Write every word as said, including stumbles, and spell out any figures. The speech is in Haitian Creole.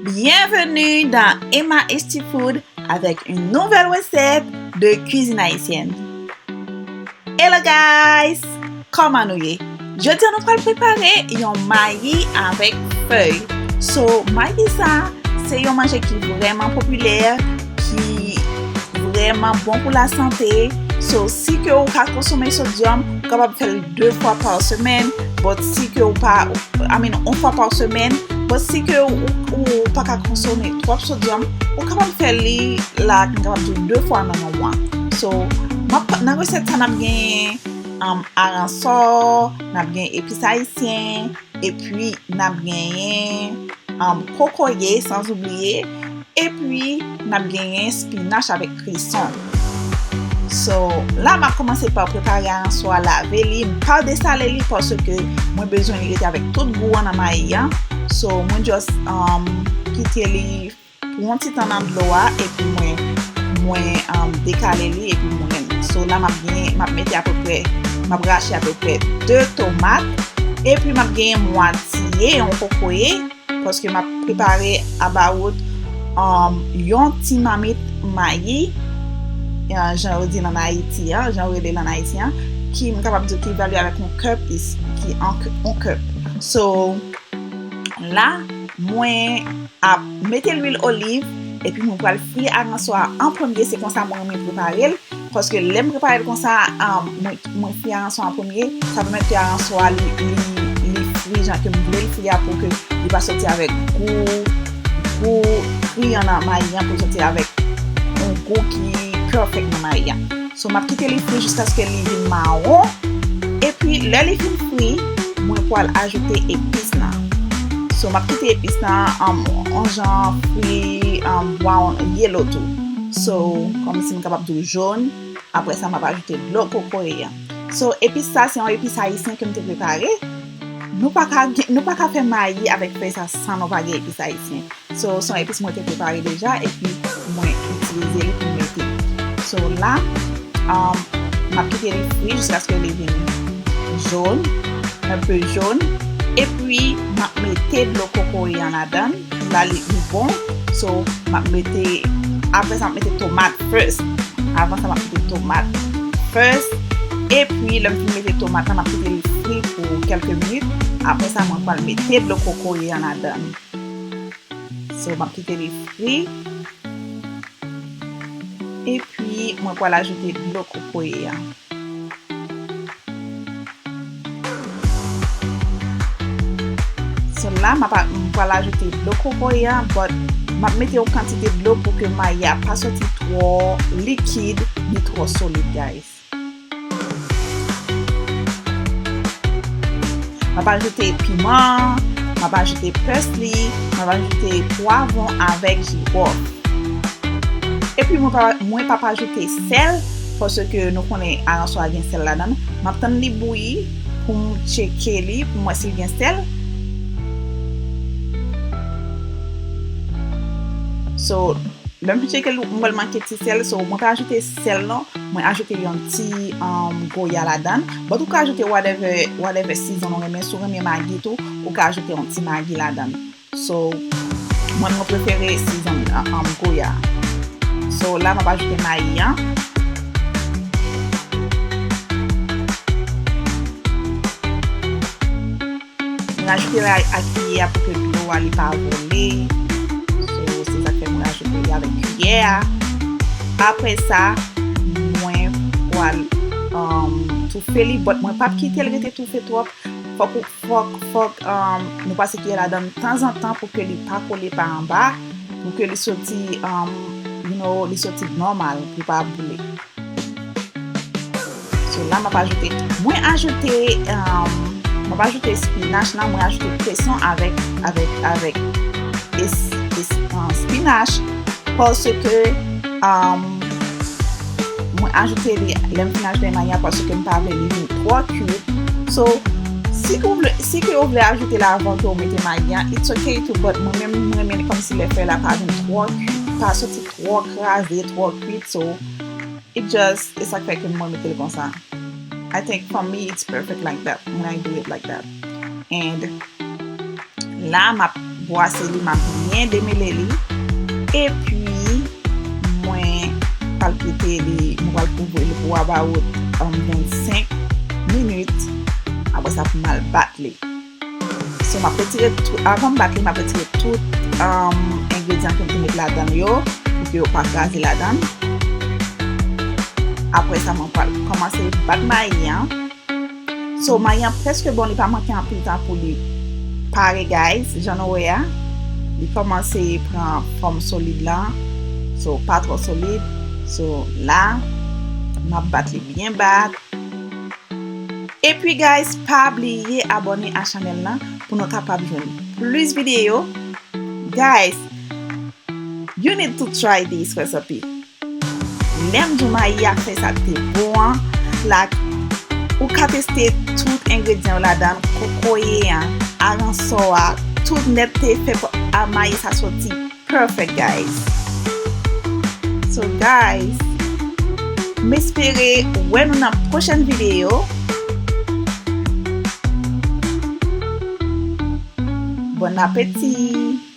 Bienvenue dans Emma H T Food avec une nouvelle recette de cuisine haïtienne. Hello guys! Kòman nou ye? Jodi a nou pral prepare yon mayi avèk fèy. So, mayi sa, se yon manje ki vrèman popilè, ki vrèman bon pou lasante. So, si ke ou ka konsome sodyòm, ou kapab fè l de fwa pa semèn, but si ke ou pa, I mean, yon fwa pa semèn, but si ke ou, ou pa ka konsome twòp sodyòm, ou kapab fè li, la, nou kapab di de fwa nan yon mwa. So, m ap, nan resèt sa, n ap genyen, um, aransò, n ap genyen epis ayisyen, epi n ap genyen, um, kokoye, san oubliye, epi n ap genyen spinach avèk krison. So, la, m ap kòmanse pa prepare aransò a, lave li, m pa desale li, paske mwen bezwen li rete avèk tout gou an nan mayi an. So, mwen just, um, kite li pou yon ti tan nan dlo a, epi mwen, mwen, um, dekale li, epi mwen, so, la, m ap gen, m ap mete apeprè, m ap rache apeprè de tomat, epi m ap genyen mwatye yon kokoye, paske m ap prepare about, um, yon ti mamit mayi, uh, jan yo di l ann Ayiti an, jan yo rele l ann Ayiti an, ki m kapab di ki valye avèk yon cup, is, ki an, yon cup. So, la, mwen ap mete lwil oliv, epi mwen pral fri aransò a an premye, se konsa mwen renmen prepare l, paske lè m prepare l konsa, um, mwen, mwen fri aransò a an premye, sa pèmèt ke aransò a li, li, li fri jan ke m vle l fri a, pou ke li pa soti avèk gou, gou kri an nan mayi an, pou l soti avèk yon gou ki perfect nan mayi an. So, m ap kite li fri jiskaske li vin mawon. Epi, lè li fin fri, mwen pral ajoute epis lan. So, m ap kite epis lan an, an jan fri, an brown, yellow tou. So, kòmsi m kapab di w jòn. Apre sa, m ap ajoute dlo kokoye an. So, epis sa, se yon epis ayisyen ke m te prepare. Nou pa ka gen, nou pa ka fè mayi avèk fèy sa san nou pa gen epis ayisyen. So, se yon epis mwen te prepare deja, epi mwen itilize li pou m mete. So, la, um, m ap kite li fri jiskaske li vin jòn, un peu jòn. Epi, m ap mete dlo kokoye an ladan l. La, li, li bon. So, m ap mete, apre sa, m ap mete tomat first. Avan sa, m ap mete tomat first. Epi, lè m fin mete tomat la, m ap kite li fri pou kèlke minit. Apre sa, mwen pral mete dlo kokoye an ladan l. So, m ap kite li fri. Epi, mwen pral ajoute dlo kokoye an. So, la, m ap, m pral ajoute dlo kokoye an, but m ap mete yon kantite dlo pou ke mayi a pa soti twò likid, ni twò solid, guys. M ap ajoute piman, m ap ajoute pèsli, m ap ajoute pwavwon avèk jiwòf. Epi mwen pa, mwen p ap ajoute sèl, paske nou konnen aransò a gen sèl ladan l. M ap tann li bouyi pou m tcheke li, pou m wè si l gen sèl. So, lè m tcheke l, m wè l manke ti sèl, so mwen pa ajoute sèl non, mwen ajoute yon ti, um, goya ladan l. But ou ka ajoute whatever, whatever season ou renmen. Si w renmen magi tou, ou ka ajoute yon ti magi ladan l. So, mwen, mwen prefere season, um, goya. So, la, m ap ajoute mayi an. Mwen ajoute la ak kiyè a pou ke dlo a li pa vole. So, se sa k fè mwen ajoute li avèk kiyè a. Apre sa, mwen pral, um, toufe li, but mwen p ap kite l rete toufe twòp. Fòk ou, fòk, fòk, um, nou pase kiyè ladan l tanzantan pou ke li pa kole pa anba, pou ke li soti, um, you know, li soti nòmal, pou pa boule. So, la, m ap ajoute, mwen ajoute, um, m ap ajoute spinach la, mwen ajoute kreson avèk, avèk, avèk es, es, uh, spinach, paske, um, mwen ajoute li, lè m fin ajoute mayi a, paske m pa vle li vin twò kuit. So, si ke w vle, si ke w vle ajoute l avan ke w mete mayi a, it's okay too, but mwen menm, mwen renmen kòmsi lè fèy la pa vin twò kuit, pa soti twò kraze, twò kuit, so, it just, e sa k fè ke mwen mete l konsa. I think for me, it's perfect like that when I do it like that. And la, m ap Bwase li, m ap byen demele li. Epi, mwen pral kite li, mwen pral kouvri li pou about, um, vennsenk minit. Apre sa, pou m al bat li. So, m ap retire tout, avan m bat li, m ap retire tout, um, engredyan ke m te met ladan l yo, pou ke yo pa kraze ladan l. Apre sa, mwen pral kòmanse bat mayi an. So, mayi an prèske bon, li pa manke anpil tan pou li pare, guys. Jan nou wè a, li kòmanse pran fòm solid la. So, pa twò solid. So, la, m ap bat li byen bat. Epi, guys, pa bliye abòne a chanèl la pou nou kapab jwenn plis videyo. Guys, you need to try this recipe. Lè m di w mayi a fè sa k te bon an, like, ou ka teste tout engredyan yo ladan l, kokoye an, aransò a, tout nèt te fè pou a mayi sa soti perfect, guys. So, guys, m espere wè nou nan pwochèn videyo. Bon apeti!